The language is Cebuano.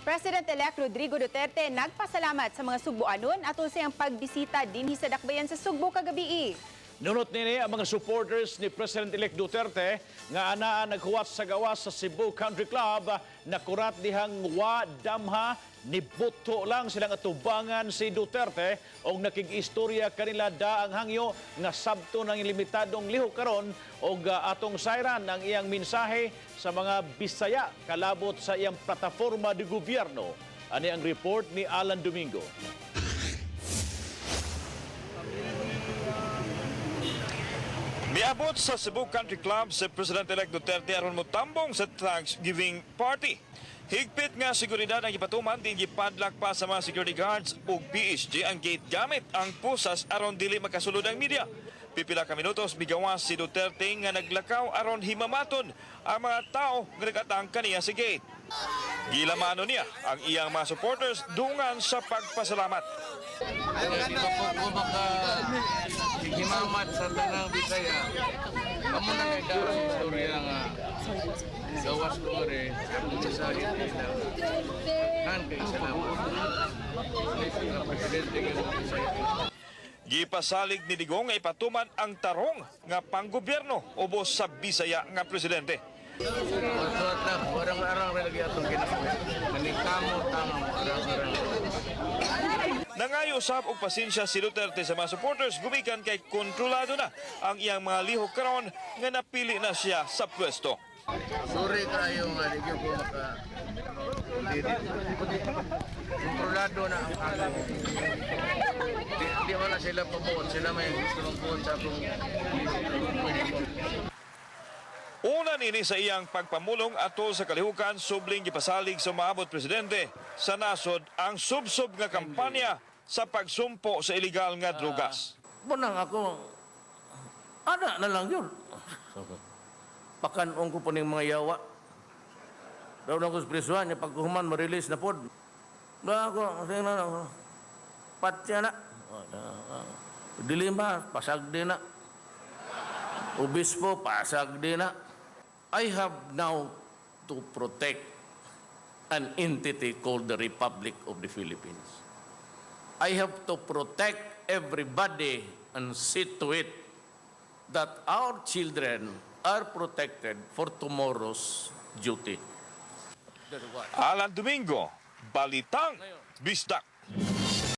President-elect Rodrigo Duterte nagpasalamat sa mga Sugboanon atol sa iyang pagbisita dinhi sa Dakbayan sa Sugbo kagabii. Nunot nini ang mga supporters ni President-elect Duterte nga anaa naghuwat sa gawas sa Cebu Country Club na kurat dihang wa damha ni buto lang silang atubangan si Duterte og nakig-istorya kanila daang hangyo nga sabto ng ilimitadong lihok karon og atong sayran ang iyang mensahe sa mga Bisaya kalabot sa iyang plataforma de gobyerno. Ani ang report ni Alan Domingo. Miabot sa Cebu Country Club si President-elect Duterte aron motambong sa Thanksgiving Party. Higpit nga seguridad ang gipatuman din gipadlak pa sa mga security guards ug PSG ang gate gamit ang pusas aron dili makasulod ang media. Pipila ka minutos migawas si Duterte nga naglakaw aron himamaton ang mga tao nga nagatang kaniya sa gate. Gilamano niya ang iyang mga supporters dungan sa pagpasalamat. Kaya di ba po ko maka himamat sa tanang Bisaya. Kamo na kay dara sa istorya nga gawas ko rin sa nila. Han kay salamat. Sa presidente nga mga Bisaya. Gipasalig ni Digong nga ipatuman ang tarong nga panggobyerno ubos sa Bisaya nga presidente. Masuat lang, arang-arang rin lagi atong kinabuhi. Nanikamo tamang arang-arang. Nangayo usab og pasensya si Duterte sa mga supporters gumikan kay kontrolado na ang iyang mga lihok karon nga napili na siya sa pwesto. Sorry kayo nga, di ko maka dili. Kontrolado na ang ako. Di wala sila pabuot, sila may gusto ng buot sa akong. Una nini sa iyang pagpamulong atol sa kalihukan subling gipasalig sa maabot presidente sa nasod ang subsob nga kampanya sa pagsumpo sa ilegal nga drugas. Bunang ako, ana na lang yun. Pakanong ko po ning mga yawa. Daw na ko sa prisuhan, niya pagkuhuman, ma-release na pod. Na ako, sige na, patya na. Dilima, pasag din na. Obispo, pasag din na. I have now to protect an entity called the Republic of the Philippines. I have to protect everybody and see to it that our children are protected for tomorrow's duty. Alan Domingo, Balitang Bisdak.